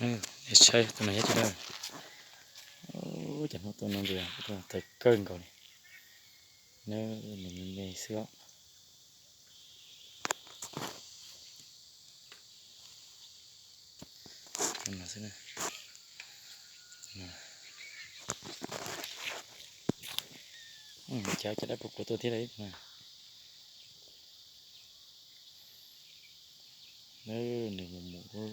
Saib tus no nyob tsis dawb. Cov hnub tuaj no ntsis tawv kawg nkaus li. Nws me me xwb os. Cov caj dab pluav pluav tuaj thiab lawm. Nws mus mus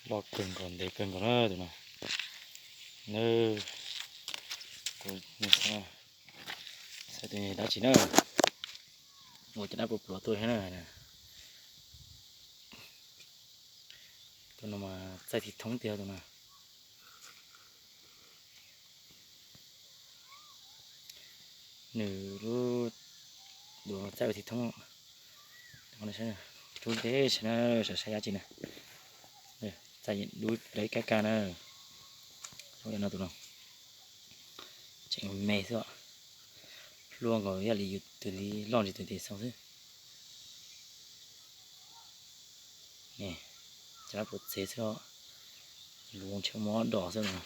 loj kawg nkaus ntev kawg nkaus na tus no. Nws, kuv xav tus dab tsi na. Ua caj dab pluav pluav tuaj thiab na. Tus no mas txaij thib thoob tiag tus no. Nws lub duav txaij ua thib thoob. Rub ntev saib na, saib dab tsi na. Txaij dub dawb kab kab na. Zoo li no tus no. Tseem me xwb os. Hluas nkaus ib yam li yus tus li loj ntsis tus tis xoo xwb. Caj dab pluav txev xwb os. Lus ntshe muaj ob dos xwb no.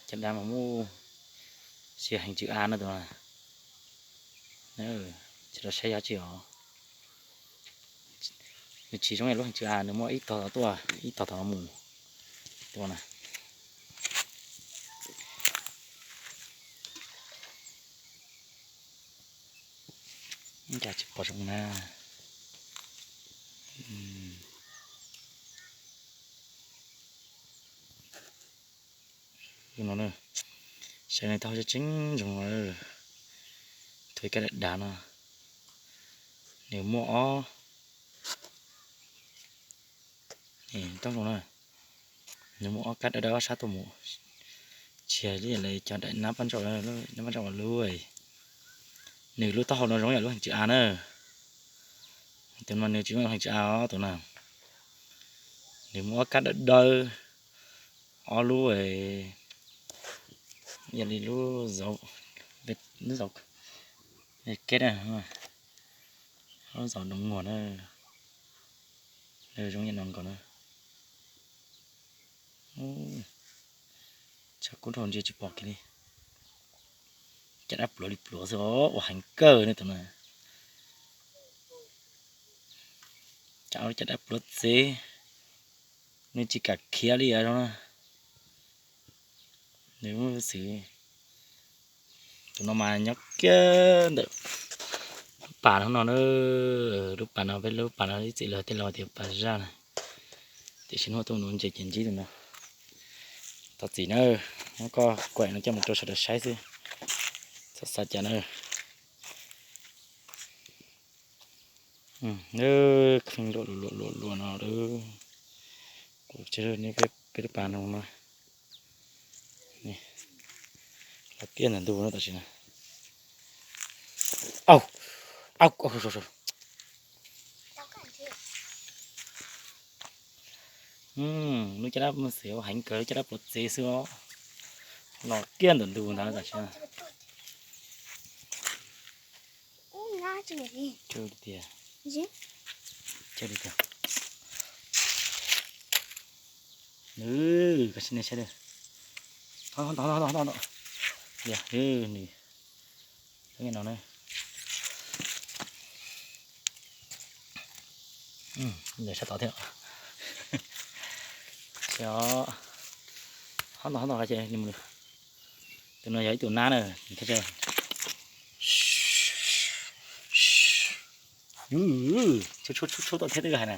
Caj dab mas muaj sia heev tswv av no tus no. Tsis tau saib yog tsi os. Nws tsis zoo yam lub heev tswv av, nws muaj ib tog tuaj ib tog tom no mus. Tus no na. Cas tsis pom zoo na. Tus no na, saib nws taub hau tseem tseem zoo. Thaum kab dav dav no, nws muaj ob, tau zoo na, nws muaj ob kab dawb dawb ob sab tuaj mus. Tsis hais li lawv cov daim nab paj ntsauj, nab paj ntsauj lub, nws lub taub hau no zoo yam lub heev tswv av na. Tus no nws tsis zoo heev tswv av os tus no. Nws muaj ob kab dawb dawb, ob lub, yam li lub zauv, lub zauv keb na, lub zauv doov muag na. Zoo yam no nkaus na. Tshav kub dhau ntsia tsis pom kiag li. Caj dab pluav li pluav xwb os, ua heev kawg ne tus no. Caj dab pluav txev, nws tsis kam khiav li os. Nws xwv, tus no mas nyob kiag ntawm lub pas no no na. Lub pas no peb lub pas no ib txwm lawv tej laus tias pas zaj na. Tiam sis hnub tuaj nuv ntses ces ntsib tus no. Thov txim na, muab koj kuaim no coj mus rau sawv daws saib xwb, txhob xav cas na. Kheej luam luam luam luam no, kuv tsis, peb lub pas no no. Los kiag ntawm ntug no tam sim no. Au, au, lub caj dab mus xwb heev kawg, lub caj dab pluav txev xwb os. Los kiag ntawm ntug ntawd tam sim no. Tias, nws, koj sim nej saib, nws, nws, nws no na. Ntawm sab tod thiab. Hob no, hob no ces, tus no yog ib tug nab na. Tshuab tshuab tshuab tau thiab twb hais na.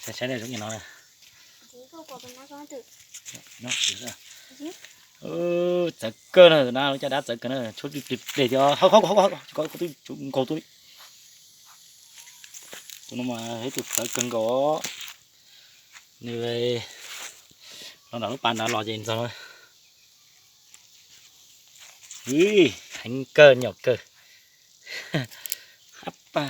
Saib saib zoo li no na. Txawv kawg na, tus nab lub caj dab txawv kawg na, tshuab plig plig plig thiab. Nkaus tuaj li. Tus no mas ib tug txawv kawg nkaus. Nws los nram lub pas ntawd los ces ntxog. Heev kawg, nyom kawg. Hab pa.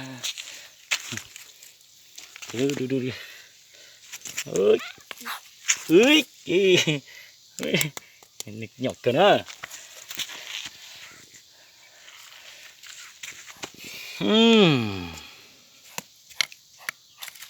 Nyom kawg na. Hmm.